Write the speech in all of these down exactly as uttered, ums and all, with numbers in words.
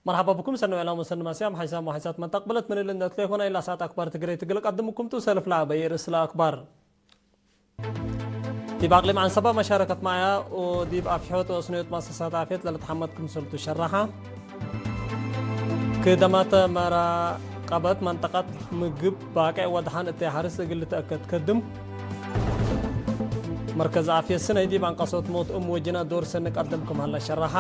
መርሐባ ብኩም ሰኒ ወዕላሙ ሰኒ ማስያም ሓይሳም ወሓይሳት መንጠቅ ብለት ምን እሊ እንደ ትሌፎን አይላ ሰዓት አክባር ትግረይ ትግል ቀድምኩም ቱ ሰልፍ ለአበይ ርእስ ለአክባር። ዲብ አቅሊም አንሰባ መሻረከት መዓያ ወዲብ አፍሖት ወእስንዮት መአሰሳት ዓፍየት ለልትሐመድ ክምሰልቱ ሸረሐ። ክደማተ መራቀበት መንጠቀት ምግብ ባቄዕ ወደሓን እተ ሐርስ እግል ልትአከድ ከድም። መርከዝ ዓፍየት ስነይ ዲብ አንቀሶት ሞት እም ወጅና ዶር ሰኒ ቀድም ክም ሀለ ሸረሐ።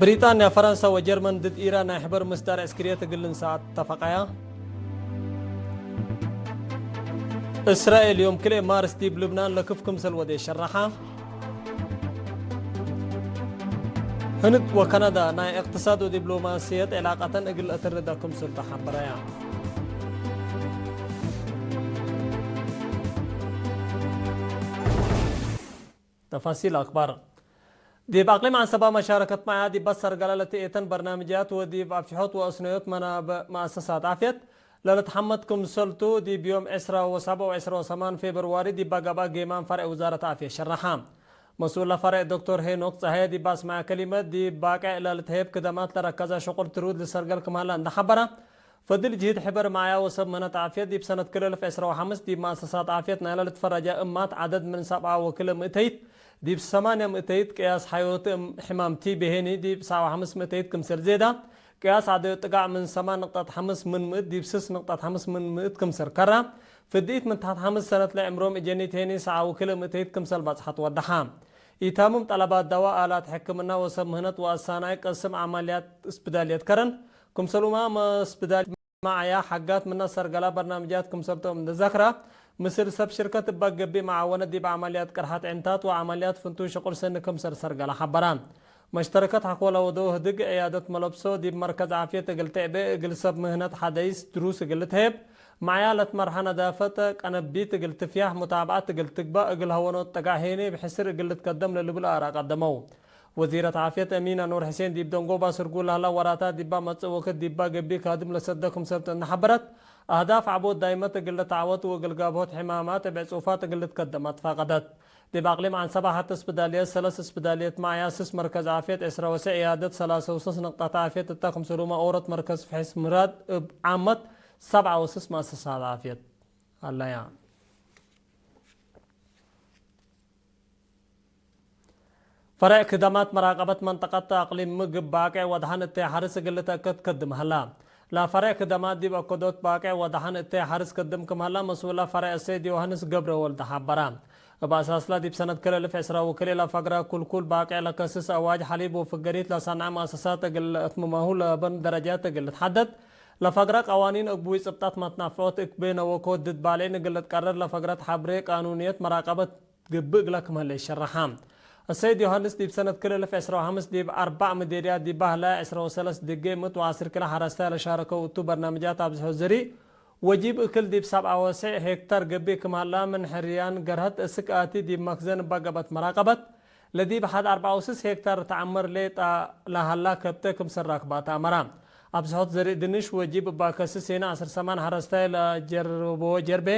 ብሪጣንያ፣ ፈረንሳ ወጀርመን ድድ ኢራን ናይ ሕበር ምስዳር ዕስክርየት እግል ልንሰአ አተፈቀያ። እስራኤል ዮም ክልኤ ማርስ ዲብ ልብናን ለክፍ ክምሰል ወዴ ሸረሐ። ህንድ ወካናዳ ናይ እቅትሳድ ወዲፕሎማስየት ዕላቀተን እግል ለአትርደ ክምሰል ተሐበረያ። ተፋሲል አክባር። ዲብ አቅሊም ዐንሰባ መሻረከት መዓያ ዲብ ሰርገለ ለትኤተን በርናምጅያት ወዲብ አፍሖት ወአስነዮት መናብዕ መአሰሳት ዓፍየት ለልትሐመድ ክምሰልቱ፣ ዲብ ዮም ዕስራ ወሰብዕ ወዕስራ ወሰማን ፌብርዋሪ ዲብ አገብአ ጌማን ፈርዕ ውዛረት ዓፍየት ሸረሐ። መስኡል ለፈርዕ ዶክተር ሄኖክ ጸሃየ ዲብ አስመዐ ከሊመት፣ ዲብ ባቄዕ ለልትሀየብ ክደማት ለረከዘ ሸቁል ትሩድ ልሰርገል ክምሀለ እንደ ሐበረ፣ ፈድል ጅህድ ሕበር መዓያ ወሰብ ምህነት ዓፍየት ዲብ ሰነት ክልኤ እልፍ ዕስራ ወሐምስ ዲብ መአሰሳት ዓፍየት ናይለ ልትፈረጀ እማት ዐደድ ምን ሰብዓ ወክልኤ ምእተይት ዲብ ሰማንያ ምእተይት ቅያስ ሐዮት እም ሕማም ቲቢ ሄኒ ዲብ ሰብዓ ወሐምስ ምእተይት ክምሰል ዜዳ፣ ቅያስ ዐደዮት ጥጋዕ ምን ሰማን ንቅጠት ሐምስ ምን ምእት ዲብ ስስ ንቅጠት ሐምስ ምን ምእት ክምሰል ከራ፣ ፍድኢት ምን ተሐት ሐምስ ሰነት ለዕምሮም እጀኒት ሄኒ ሰብዓ ወክልኤ ምእተይት ክምሰል በጽሐት ወደሐ። ኢታምም ጠለባት ደዋ፣ አላት ሕክምና ወሰብ ምህነት ወአሳናይ ቅስም ዐመልያት እስብዳልየት ከረን፣ ክምሰሉማ መስብዳል መዓያ ሐጋት ምነ ሰርገላ በርናምጃት ክምሰልቶም እንደ ዘክራ፣ ምስል ሰብ ሽርከት እበ ገብእ መዓወነት ዲብ ዐመልያት ቅርሐት ዕንታት ወዐመልያት ፍንቱይ ሽቁል ሰኒ ክምሰል ሰርገላ ሐበራ። መሽተረከት ሐኮ ለወደው ህድግ ዕያደት መለብሶ ዲብ መርከዝ ዓፍየት እግል ትዕቤ፣ እግል ሰብ ምህነት ሐደይስ ድሩስ እግል ልትሄብ፣ መዓያ ለትመርሐ ነዳፈት ቀነቢት እግል ትፍያሕ፣ ሙታብዐት እግል ትግበእ፣ እግል ሀወኖት ጠጋዕ ሄኔ ብሕስር እግል ልትከደም ለልብል አራእ ቀደመው። ወዚረት ዓፍየት አሚነ ኑር ሕሴን ዲብ ደንጎባ ስርጉ ለህላ ወራታት ዲባ መጽእ ወክድ ዲባ ገብእ ካድም ለሰደ ክምሰልቱ እንደ ሐበረት፣ አህዳፍ ዐቦት ዳይመት እግል ልትዓወት ወእግል ጋብሆት ሕማማት እብ ዕጹፋት እግል ልትከደም አትፋቀደት። ዲብ አቅሊም ዐንሰባ ሐት እስብዳልየት ሰለስ እስብዳልየት መዓያ ስስ መርከዝ ዓፍየት ዕስራ ወሰዕ ዕያደት ሰላሰ ወስስ ንቅጣት ዓፍየት እተ ክምሰሉመ ኦሮት መርከዝ ፍሕስ ምራድ እብ ዓመት ሰብዓ ወስስ መአሰሳት ዓፍየት ሀለያ። ፈርዕ ክደማት መራቀበት መንጠቀት አቅሊም ምግብ ባቄዕ ወደሐን እተ ሐርስ እግል ልትአከድ ከድም ሀላ። ለፈርዕ ክደማት ዲብ አከዶት ባቄዕ ወደሐን እተ ሐርስ ከድም ክም ሀላ መስኡለ ፈርዕ አሰይድ ዮሐንስ ገብረወልድ ሐበረ። እብ አሳስላ ዲብ ሰነት ክልኤ እልፍ ዕስራ ወክልኤ ለፈግረ ኩልኩል ባቄዕ ለከስስ አዋጅ ሐሊብ ወፍገሪት ለሰንዐ መአሰሳት እግል ለአትምመሁ ለበን ደረጃት እግል ልትሐደድ፣ ለፈግረ ቀዋኒን እግቡይ ጽብጠት መትናፍዖት እክቤ ነወኮ ድድ ባሌን እግል ልትቀረር ለፈግረት ሐብሬ ቃኑንየት መራቀበት ገብእ እግለ ክም ሀለ ይሸረሐ። አሰይድ ዮሐንስ ዲብ ሰነት ክልኤ እልፍ ዕስራ ወሐምስ ዲብ አርበዕ ምዴርያት ዲብ በህለ ዕስራ ወሰለስ ድጌ ምእት ወዐስር ክለ ሐረስታይ ለሻረከው እቱ በርናምጃት አብዝሖ ዘሪእ ወጂብ እክል ዲብ ሰብዓ ወሰዕ ሄክታር ገብእ ክም ሀላ ምን ሕርያን ገርሀት እስክ አቲ ዲብ መክዘን እበ ገብአት መራቀበት ለዲብ ሐድ አርበዕ ወስስ ሄክታር ተዐመር ሌጠ ለሀላ ከብተ ክምሰል ራክባተ አመራ። አብዝሖት ዘሪእ ድንሽ ወጂብ እባ ከስስ ሄነ ዐስር ሰማን ሐረስታይ ለጀርቦ ጀርቤ፣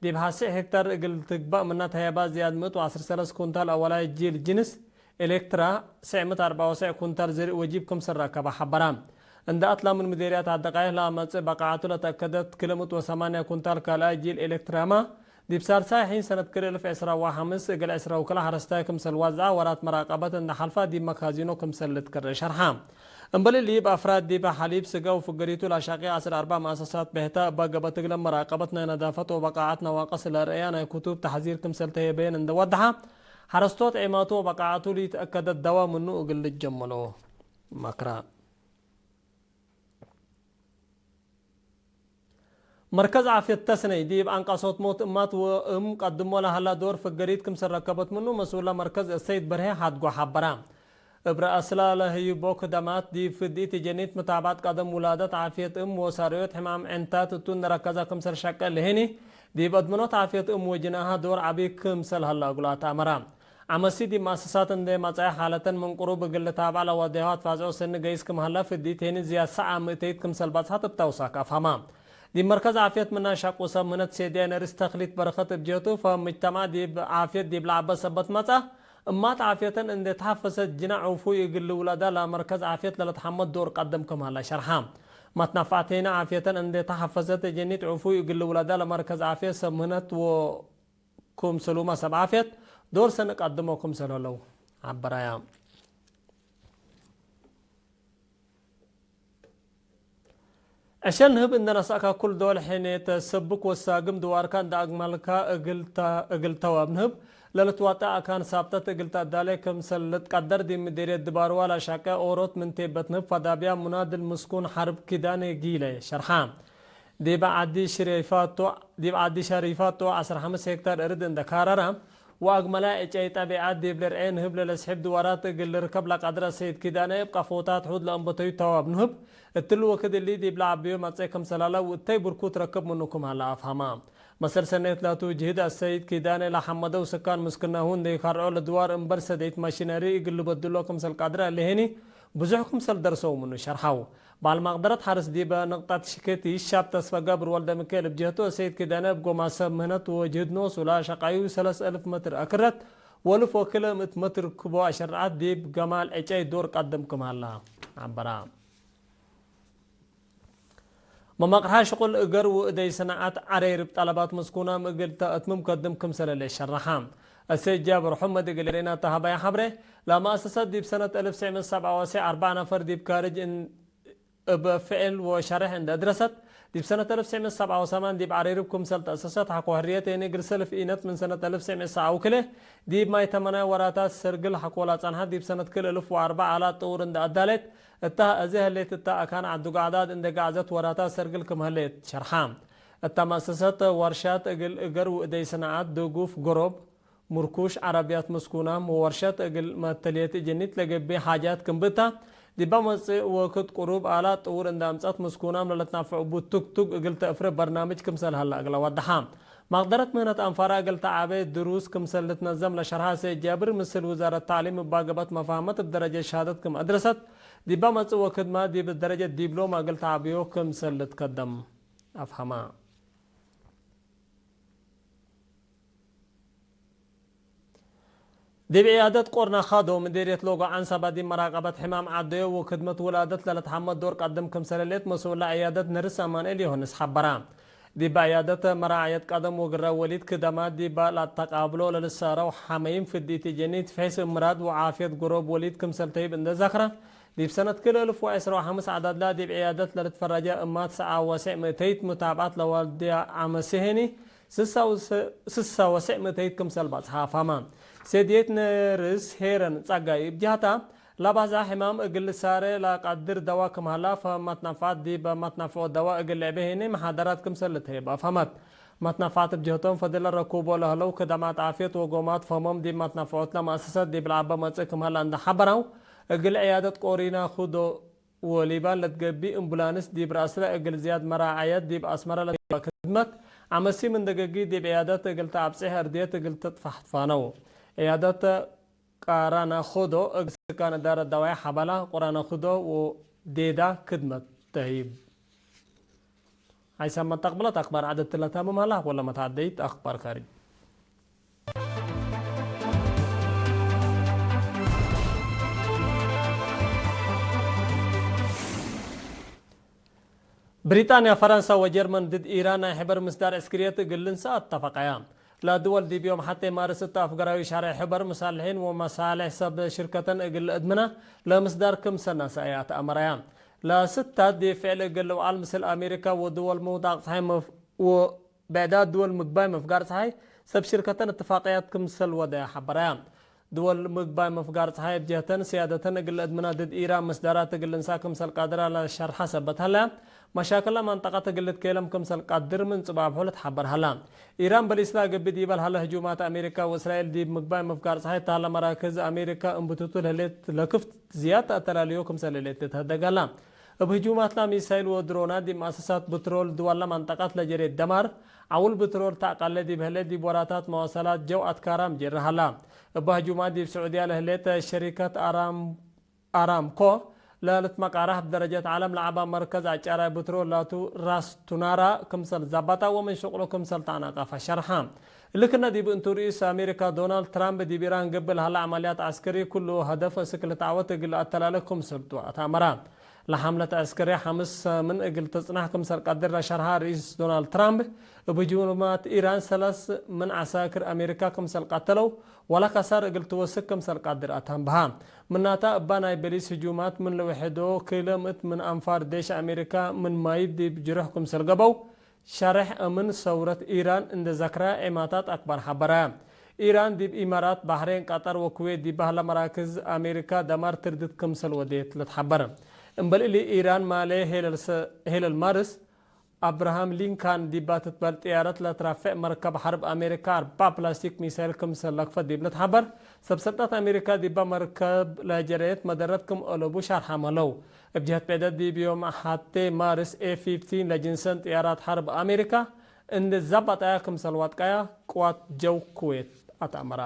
ዲብ ሐሴዕ ሄክታር እግል ትግበእ ምነ ተህየባ ዝያድ ምእት ወዐስር ሰለስ ኩንታል አወላይ ጂል ጅንስ ኤሌክትራ፣ ሰዕ ምእት አርበዕ ወሰዕ ኩንታል ዘሪእ ወጂብ ክምሰል ረከበ ሐበራ። እንደ አትላ ምን ምዴርያት አደቃይህ ለአመጽእ በቃዐቱ ለተአከደት ክልኤ ምእት ወሰማንያ ኩንታል ካልኣይ ጂል ኤሌክትራመ፣ ዲብ ሳልሳይ ሒን ሰነት ክልኤ እልፍ ዕስራ ወሐምስ እግል ዕስራ ወክልኤ ሐረስታይ ክምሰል ዋዝዐ ወራት መራቀበት እንደ ሐልፋ ዲብ መካዚኖ ክምሰል ልትከረ ሸርሐ። እምበል እሊ እብ አፍራድ ዲብ ሐሊብ፣ ስገ ወፍገሪቱ ለአሻቂ ዐስር አርበዕ መአሰሳት ብሕተ እበ ገብአት እግለ መራቀበት ናይ ነዳፈት ወበቃዐት ነዋቅስ ለርእያ ናይ ክቱብ ተሕዚር ክምሰል ተህየበየን እንደ ወደሐ፣ ሐረስቶት ዔማቱ ወበቃዐቱ ለኢተአከደት ደዋ ምኑ እግል ልጀመሎ መክረ። መርከዝ ዓፍየት ተስነይ ዲብ አንቀሶት ሞት እማት ወእም ቀድሞ ለሀላ ዶር ፍገሪት ክምሰል ረከበት ምኑ መስኡለ መርከዝ አሰይድ በርሄ ሐድጎ ሐበረ። እብ ረአስላ ለህዩቦ ክደማት ዲብ ፍድኢት ጀኒት ምታብዐት ቀደም ውላደት ዓፍየት እም ወሳርዮት ሕማም ዕንታት እቱ እንደ ረከዘ ክምሰል ሸቀ ለሄኒ፣ ዲብ አድመኖት ዓፍየት እም ወጅናሃ ዶር ዐቢ ክምሰል ሀላ እግሉ አትአመረ። ዐመሲ ዲብ መአሰሳት እንዴ መጽአ ሓለተን ምን ቅሩብ እግል ልታብዐ ለወዴሁ አትፋዝዖ ሰኒ ገይስ ክም ሀለ፣ ፍዲት ሄኒ ዝያድ ሰዓ ምእተይት ክምሰል በጽሐት እብ ተውሳክ አፍሀመ። ዲብ መርከዝ ዓፍየት ምናይ ሸቁ ሰብ ምህነት ሴድያይ ነርስ ተክሊት በረኸት እብ ጀህቱ፣ ፈምጅተማዕ ዲብ ዓፍየት ዲብ ለዐበ ሰበት መጽአ፣ እማት ዓፍየተን እንዴ ተሐፈሰት ጅና ዕፉይ እግል ልውለዳ ለመርከዝ ዓፍየት ለልትሐመድ ዶር ቀድም ክም ሀላ ሸርሐ። እማት ናፍዓቴነ ዓፍየተን እንዴ ተሐፈሰት ጀኒት ዕፉይ እግል ልውለዳ ለመርከዝ ዓፍየት ሰብ ምህነት ወክምስሉመ ሰብ ዓፍየት ዶር ሰኒ ቀድሞ ክምሰል ህለው ዐበራያ። ዕሸል ንህብ እንደ ነስአካ ኩል ዶል ሕኔት ሰብክ ወሳግም ድዋርካ እንደ አግመልካ እግል ተ-፣ እግል ተዋብ ንህብ ለልትዋጣ አካን ሳብጠት እግል ተአዳሌ ክምሰል ልትቀደር ዲብ ምዴርየት ድባርዋ ለሻቀ ኦሮት ምን ቴበት ንህብ ፈዳብያ ሙናድል ምስኩን ሐርብ ኪዳኔ ጊለ ሸርሐ። ዲብ ዐዲ ሽሪፋቶ፣ ዲብ ዐዲ ሸሪፋቶ ዐስር ሐምስ ሄክታር እርድ እንደ ካረራ፣ ወአግመላይ ዕጨይ ጠቢዐት ዲብ ልርዔ ንህብ ለለስሕብ ድዋራት እግል ልርከብ ለቀድረ ሰይድ ኪዳነ እብ ቀፎታት ሑድ ለአንበተዩ ተዋብ ንህብ፣ እትሊ ወክድ እሊ ዲብ ለዐብዮ መጽኤ ክምሰል ሀለ ወእተይ ብርኩ ትረክብ ምኑ ክም ሀለ አፍሀማ። መሰል ሰኔት ላቱ ጅህድ አሰይድ ኪዳነ ለሐመደው ስካን ምስክናሁ እንዴ ከርዖ ለድዋር እምበር ሰደይት ማሽነሪ እግል ልበድሎ ክምሰል ቀድረ እሊ ህኒ ብዙሕ ክምሰል ደርሰው ምኑ ሸርሐው። በዓል መቅደረት ሐርስ ዲበ ንቅጠት ሽክት ይሻብ ተስፈ ገብር ወልደሚካኤል እብ ጀህቱ፣ ሰይድ ኪዳነ እብ ጎማ ሰብ ምህነት ወጅህድ ኖሱ ለሸቃዩ ሰለስ እልፍ መትር አክረት ወእልፍ ወክልኤ ምእት መትር ክቦ አሸርዐት ዲብ ገማል ዕጨይ ዶር ቀድም ክም ሀላ ዐበራ። መመቅርሐ ሽቁል እገር ወእደይ ሰናዐት ዐሬርብ ጠለባት ምስኩናም እግል ተአትምም ከድም ክምሰለ ለሸርሐ። አሰይድ ጃብር ሑመድ እግል ኤሬና ተሀበየ ሐብሬ፣ ለመአሰሰት ዲብ ሰነት እልፍ ትስዕ ምእት ሰብዓ ወትስዒን አርበዕ ነፈር ዲብ ካርጅ እብ ፍዕል ወሸሬሕ እንደ አድረሰት፣ ዲብ ሰነት አልፍ ትስዕ ምእት ሰብዓ ወሰማንያ ዲብ ዐሬርብ ክምሰል ተአሰሰት፣ ሐቆ ሕርየት ኤኒ እግል ሰልፍ ኢነት ምን ሰነት አልፍ ትስዕ ምእት ሰብዓ ወክልኤ ዲብ ማይ ተመናይ ወራታት ሰርግል ሐቆ ለአጸንሐት፣ ዲብ ሰነት ክል እልፍ ወአርበዕ አላት ጥውር እንደ አዳሌት እታ፣ አዜ ህሌት እታ አካን ዐዱ ገዕዳድ እንደ ገዐዘት ወራታት ሰርግል ክም ህሌት ሸርሐ። እታ መአሰሰት ወርሻት እግል እገር ወእደይ ሰናዐት፣ ድጉፍ፣ ገሮብ፣ ምርኩሽ፣ ዐረብያት ምስኩናም ወወርሸት እግል መተልየት እጅኒት ለገብእ ሓጃት ክም ብእታ፣ ዲባ መጽእ ወክድ ቅሩብ አላት ጥውር እንደ አምጸት ምስኩናም ለልትናፈዑ እቡ ቱግ ቱግ እግል ተአፍሬ በርናምጅ ክምሰል ሀላ እግለ ወደሓ። መቅደረት ምህነት አንፋራ እግል ተዓቤ ድሩስ ክምሰል ልትነዘም ለሸርሐ ሰይድ ጃብር፣ ምስል ውዛረት ተዕሊም እባ ገብአት መፋህመት እብ ደረጀት ሸሃደት ክም አድረሰት፣ ዲባ መጽእ ወክድማ ዲብ ደረጀት ዲብሎማ እግል ተዓብዮ ክምሰል ልትከደም አፍሀማ። ዲብ ዕያደት ቆርናኻዶ ምዴርየት ሎጎ ዐንሰባ ዲብ መራቀበት ሕማም ዐደዮ ወክድመት ውላደት ለልትሐመድ ዶር ቀድም ክምሰል ህሌት መስኡል ለዕያደት ነርስ አማንኤል ዮሐንስ ሐበራ። ዲብ ዕያደት መራዐየት ቀደም ወግረ ወሊድ ክደማት ዲብ ለአተቃብሎ ለልሳረው ሐመይም ፍዲት ጀኒት ፍሒስ እምራድ ወዓፍየት ጉሮብ ወሊድ ክምሰል ተይብ እንደ ዘክረ፣ ዲብ ሰነት ክል እልፍ ወዕስራ ወሐምስ ዐዳድላ ዲብ ዕያደት ለልትፈረጀ እማት ሰዓ ወስዕ ምእተይት፣ ሙታብዐት ለዋልድያ ዐመሲ ህኒ ስሳ ወስዕ ምእተይት ክምሰል በጽሐ አፋማ። ሴድየት ነርስ ሄረን ጸጋይ እብ ጀህታ፣ ለባዝሐ ሕማም እግል ልሳሬ ለቀድር ደዋ ክም ሀላ ፈሀመት። ነፍዐት ዲብ መትነፍዖ ደዋ እግል ልዕቤ ህኒ መሓደራት ክምሰል ልትህብ አፍሀመት። መትነፍዐት እብ ጀህቶም ፈድል ለረኩቦ ለህለው ክደማት ዓፍየት ወጎማት ፈህሞም ዲብ መትነፍዖት ለመአሰሰት ዲብ ለዐበ መጽእ ክም ሀላ እንደ ሐበረው፣ እግል ዕያደት ቆሪናኹዶ ወሊባን ለትገብእ እምቡላንስ ዲብ ረአስለ እግል ዝያድ መራዐየት ዲብ አስመረ ለትግበእ ክድመት ዐመሲም እንደ ገጊ ዲብ ዕያደት እግል ተአብጽሕ እርድየት እግል ትጥፋሕ ትፋነው። ዕያደት ቃራናኹዶ እግል ስካን እዳረት ደዋይ ሐበላ ቁራናኹዶ ወዴዳ ክድመት ተህይብ። ሀይሳም መተቅብለት አክባር ዐደት ለታምም ሀላ ወለ መትዐደይት አክባር ካርጅ። ብሪጣንያ፣ ፈረንሳ ወጀርመን ድድ ኢራን ናይ ሕበር ምስዳር ዕስክርየት እግል ልንሰአ አተፈቀያ። ለድወል ዲብ ዮም ሐቴ ማርስ እተ አፍገራዊ ሻርዕ ሕበር መሳልሒን ወመሳልሕ ሰብ ሽርከተን እግል ልእድምና ለምስዳር ክምሰል ነሰአየ አትአመረያ። ለስታት ዲብ ፍዕል እግል ልውዓል ምስል አሜሪካ ወድወል ምውዳቅ ጸሓይ መፍ-፣ ወብዕዳት ድወል ምግባይ መፍጋር ጸሓይ ሰብ ሽርከተን እትፋቅያት ክምሰል ወደያ ሐበረያ። ድወል ምግባይ መፍጋር ጸሓይ እብ ጀህተን፣ ስያደተን እግል ለእድምና ድድ ኢራን ምስዳራት እግል ልንሳ ክምሰል ቃድራ ለሸርሐ ሰበት ሀለ፣ መሻክል ለመንጠቀት እግል ልትኬለም ክምሰል ቀድር ምን ጽባብሑ ልትሐበር ሀላ። ኢራን በሊስ ለገብእ ዲበ ለሀለ ህጁማት አሜሪካ ወእስራኤል ዲብ ምግባይ መፍጋር ጸሓይ እተ ሀለ መራክዝ አሜሪካ እንብትቱ ለህሌት ለክፍት ዝያድ ተአተላልዮ ክምሰል ህሌት ልትሀደግ ሀላ። እብ ህጁማትላ ሚሳይል ወድሮናት ዲብ መአሰሳት ብትሮል ድዋላ መንጠቀት ለጀሬት ደማር፣ ዐውል ብትሮል ተአቀለ ዲብ ህሌት ዲብ ወራታት መዋሰላት ጀው አትካራም ጀረ ሀላ። እበ ህጁማት ዲብ ስዑድያ ለህሌት ሸሪከት አራም-፣ አራምኮ ለልትመቃራሕ እብ ደረጀት ዐለም ለዐባ መርከዝ አጫራይ ብትሮል ላቱ ራስ ቱናራ ክምሰል ዛባጣ ወምን ሸቅሎ ክምሰል ተአናቃፋ ሸርሐ። እሊ ክነ ዲብ እንቱ ርኢስ አሜሪካ ዶናልድ ትራምፕ ዲብ ኢራን ገብእ ለሀለ ዐመልያት ዐስከሪ ኩሉ ሀደፍ እስክ ልትዐወት እግል ለአተላለ ክምሰልቱ አትአመረ። ለሐምለት ዐስከሪ ሐምስ ሰምን እግል ትጽናሕ ክምሰል ቀድር ለሸርሐ ርኢስ ዶናልድ ትራምፕ፣ እብ ህጁማት ኢራን ሰለስ ምን ዐሳክር አሜሪካ ክምሰል ቀተለው ወለ ከሳር እግል ትወስክ ክምሰል ቀድር አተንብሃ። ምናተ፣ እባ ናይ በሊስ ህጁማት ምን ለወሐዶ፣ ክለ ምእት ምን አንፋር ዴሽ አሜሪካ ምን ማይት ዲብ ጅሩሕ ክምሰል ገብአው፣ ሸሬሕ እምን ሰውረት ኢራን እንዴ ዘክረ ዔማታት አክባር ሐበረ። ኢራን ዲብ ኢማራት፣ ባሕሬን፣ ቀጠር ወኩዌት ዲብ በህለ መራክዝ አሜሪካ ደማር ትርድት ክምሰል ወዴት ለትሐበር። እምበል እሊ፣ ኢራን ማሌ ሄለል ሰ-፣ ሄለል ማርስ፣ አብርሃም ሊንካን ዲባ ትትበል ጥያረት ለትራፌዕ መርከብ ሐርብ አሜሪካ አርበዕ ፕላስቲክ ሚሳይል ክምሰል ለክፈት ዲብ ልትሐበር። ሰብ ሰልጣት አሜሪካ ዲባ መርከብ ለጀረየት መደረት ክም አለቡ ሻርሐም ሀለው። እብ ጀህት ብዕደት ዲብ ዮም ሐቴ ማርስ ኤፍ ፊፍቲን ለጅንሰን ጥያራት ሐርብ አሜሪካ እንዴ ዛባጣያ ክምሰል ዋጥቀያ ቅዋት ጀው ኩዌት አትአመራ።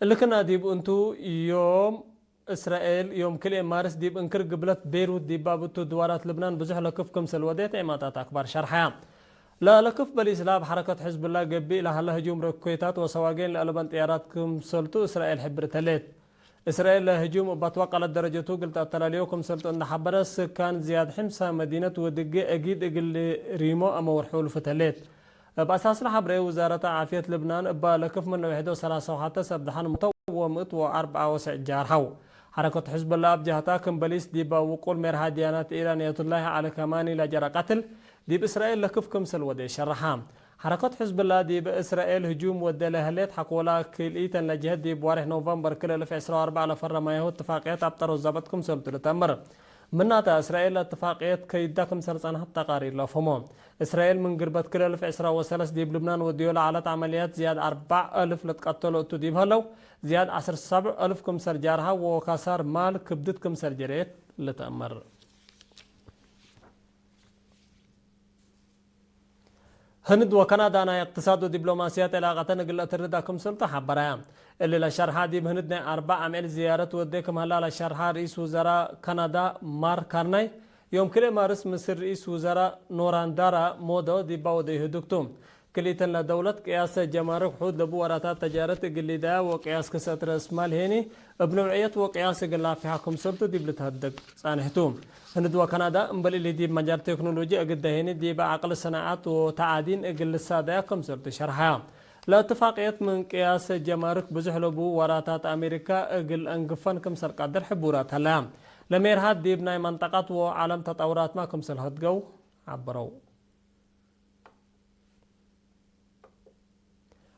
እልክና ዲብ እንቱ ዮም እስራኤል ዮም ክልኤ ማርስ ዲብ እንክር ግብለት ቤሩት ዲባብ እቱ ድዋራት ልብናን ብዙሕ ለክፍ ክምሰል ወዴት ዔማታት አክባር ሸርሐያ። ለለክፍ በሊስ ለአብ ሐረከት ሕዝብላ ገብእ ለሀለ ህጁም ሮኬታት ወሰዋጌን ለአልበን ጥያራት ክምሰልቱ እስራኤል ሕብርት ህሌት። እስራኤል ለህጁም እብ አትወቀለት ደረጀቱ እግል ተአተላልዮ ክምሰልቱ እንደ ሐበረ፣ ስካን ዝያድ ሕምሳ መዲነት ወድጌ አጊድ እግል ሪሞ አመ ወርሑ ልፍት ህሌት። እብ አሳስ ለሐብሬ፣ ውዛረት ዓፍየት ልብናን እባ ለክፍ ምን ለውሕዶ ሰላሳ ወሐተ ሰብ ደሐን ሞተው ወምእት ወአርበዓ ወሰዕ ጃርሐው። ሐረከት ሕዝብላ እብ ጀህታ፣ ክም በሊስ ዲብ ውቁል ሜርሓ ድያናት ኢራን አያቱላሂ ዐሊ ከማኒ ለጀረ ቀትል ዲብ እስራኤል ለክፍ ክምሰል ወዴ ሸረሐ። ሐረከት ሕዝብላ ዲብ እስራኤል ህጁም ወዴ ለህሌት ሐቆላ ክልኢተን ለጀህት ዲብ ዋሬሕ ኖቨምበር ክልኤ አልፍ ዕስራ ወአርበዕ ለፈረማያሁ እትፋቅየት አብጠሮ ዛብጥ ክምሰልቱ ልተአምር። ምናተ፣ እስራኤል ለእትፋቅየት ከይዳ ክምሰል ጸንሐት ተቃሪር ለአፍህሞ። እስራኤል ምን ግርበት ክልኤ አልፍ ዕስራ ወሰለስ ዲብ ልብናን ወድዮ ለዐለት ዐመልያት ዝያድ አርበዕ አልፍ ለትቀተሎ እቱ ዲብ ሀለው፣ ዝያድ ዐስር ሰብዕ አልፍ ክምሰል ጃርሐ ወከሳር ማል ክብድት ክምሰል ጀርየት ልትአመር። ህንድ ወካናዳ ናይ እቅትሳድ ወዲፕሎማስያት ዕላቀተን እግል ለአትርዳ ክምሰልቱ ሐበራያ። እሊ ለሸርሐ ዲብ ህንድ ናይ አርበዕ አምዕል ዝያረት ወዴ ክም ሀላ ለሸርሐ ርኢስ ውዘራ ካናዳ ማርክ ካርናይ፣ ዮም ክልኤ ማርስ ምስል ርኢስ ውዘራ ኖራንዳራ ሞዶ ዲባ ወደዩ ህዱግ ቱ። ክልኢተን ለደውለት ቅያሰ ጀማርክ ሑድ ለቡ ወራታት ተጃረት እግል ሊዳያ ወቅያስ ክሰት ረእስ ማል ሄኒ እብ ነውዕየት ወቅያስ እግል ላፊሓ ክምሰልቱ ዲብ ልትሀደግ ጻንሕቱ። ህንድ ወካናዳ እምበል እሊ ዲብ መጃል ቴክኖሎጂ እግል ደሄኒ ዲብ ዐቅል ሰናዐት ወተዓዲን እግል ልሳደያ ክምሰልቱ ሸርሐያ። ለእትፋቅየት ምን ቅያሰ ጀማርክ ብዙሕ ለቡ ወራታት አሜሪካ እግል አንግፈን ክምሰል ቀድር ሕቡራት ሀለያ። ለሜርሃት ዲብ ናይ መንጠቀት ወዓለም ተጠውራትመ ክምሰል ሀድገው ዐበረው።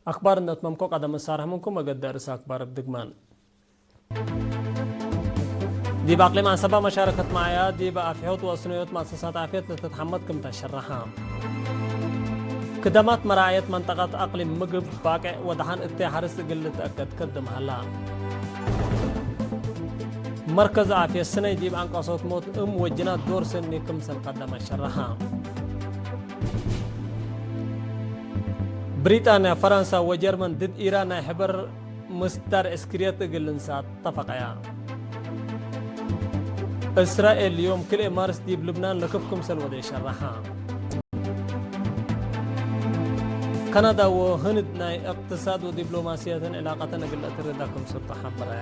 አክባር እንደ ትመምኮ ቀደም እሳርሕ ምንኩም፣ እግል ደርስ አክባር እብ ድግማን። ዲብ አቅሊም ዐሰባ መሻረከት መዓያ ዲብ አፍሖት ወአስነዮት መአሰሳት ዓፍየት ለትትሐመድ ክም ተሸረሐ። ክደማት መራዐየት መንጠቀት አቅሊም ምግብ፣ ባቄዕ ወደሐን እቴ ሐርስ እግል ልትአከድ ክድም ሀላ። መርከዝ ዓፍየት ስነይ ዲብ አንቀሶት ሞት እም ወጅናት ዶር ሰኒ ክምሰል ቀደመ ሸረሐ። ብሪጣንያ፣ ፈረንሳ ወጀርመን ድድ ኢራን ናይ ሕበር ምስዳር ዕስክርየት እግል ልንሳት ተፈቀያ። እስራኤል ዮም ክልኤ ማርስ ዲብ ልብናን ለክፍ ክምሰል ወደ ሸረሐ። ካናዳ ወህንድ ናይ እቅትሳድ ወዲፕሎማስያተን ዕላቀተን እግል ለአትርዳ ክምሰልቱ ሐበረያ።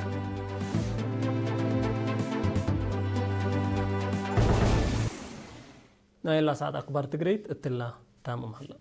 ናይላ ሰዓት አክባር ትግረይት እትላ ታምም ሀላ።